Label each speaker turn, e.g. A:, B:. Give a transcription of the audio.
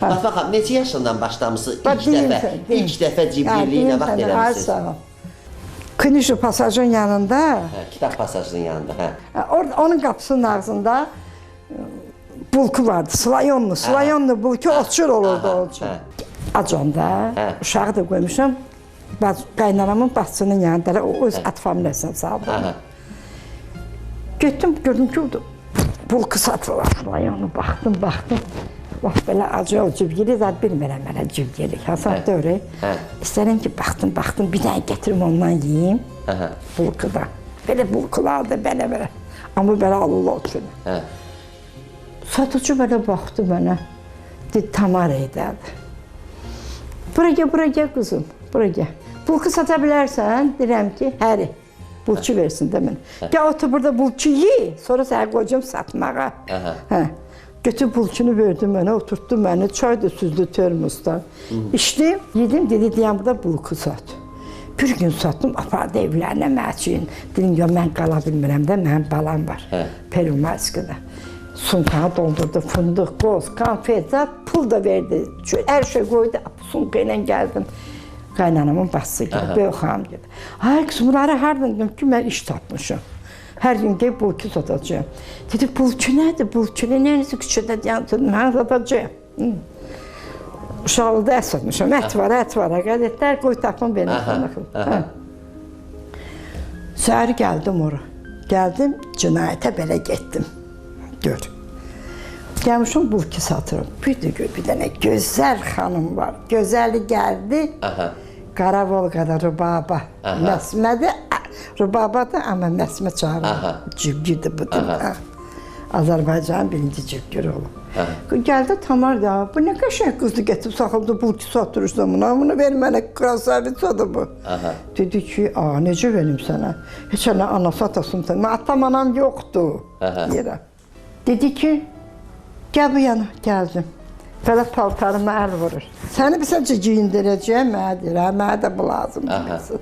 A: Fatma xanım, neçə yaşından başlamısınız ilk dəfə? İlk dəfə cibriliyi nə vaxt eləmisiniz?
B: Ay, sağ ol. Knijli pasajın yanında.
A: Hə, kitab pasajının yanında, hə.
B: Orada, onun qapısının ağzında bulku vardı, slayonlu, slayonlu bulku otçur olurdu onun üçün. Ac onda, uşağı da qoymuşam, qaynanamın bacısının yanında, o öz at familiyasına saldı. Getdim, gördüm ki, bulku satırlar, slayonlu, baxdım, baxdım. Bax, belə acı ol, cibgili zad bilmirəm mənə cibgilik, Hasan dövri. İstərəm ki, baxdım, baxdım, bir dənə gətirim ondan yiyim, bulkudan. Belə bulkulardı, belə belə. Amma belə alırlar üçün. Satıcı belə baxdı mənə, dedi, Tamara edərdi. Bura gəl, bura gəl qızım, bura gəl. Bulku sata bilərsən, deyirəm ki, həri, bulçu versin də mənə. Gəl, otur burada bulçu yi, sonra sənə qoyacam satmağa. Götür bulçunu verdi mənə, oturtdu məni, çay da süzdü termosdan. İçdim, yedim, dedi, deyəm, burada bulku sat. Bir gün satdım, apardı evlərinə mənə üçün. Dedim, yox, mən qala bilmirəm də, mənim balam var, Perumaskıda. Sumkanı doldurdu, fındıq, qoz, konfet, zat, pul da verdi. Hər şey qoydu, sumka ilə gəldim. Qaynanamın bacısı gəldi, böyük xanım gəldi. Ay qızım, bunları hardan dedim ki, mən iş tapmışam. Hər gün gəlib bulki satacağam. Dedi, bulki nədir, bulki nə, nəyinizi küçədə deyən, mən satacağam. Uşaqlıqda ət satmışam, ət var, ət var, qədətlər qoy tapın benim. Səhər gəldim ora, gəldim, cinayətə belə getdim. Gör. Gəlmişim, bulki satıram. Bir də gör, bir dənə gözəl xanım var. Gözəli gəldi, Qara Volqada Rubaba. Məsmədir, Rubabadır, amma məsmə çağırır. Cibgirdir bu da. Azərbaycanın birinci cibgiri olub. Gəldi Tamar da, bu nə qəşəng qızdı gətirib saxladı, bulki satdırırsan buna, bunu ver mənə, krasavitsadır bu. Dedi ki, necə verim sənə? Heç hələ anası atasını tanımam, atam anam yoxdur. Yerə. Dedi ki, gəl bu yana, gəldim. Belə paltarıma əl vurur. Səni bir səcə giyindirəcəyəm, mənə deyir, mənə də bu lazımdır.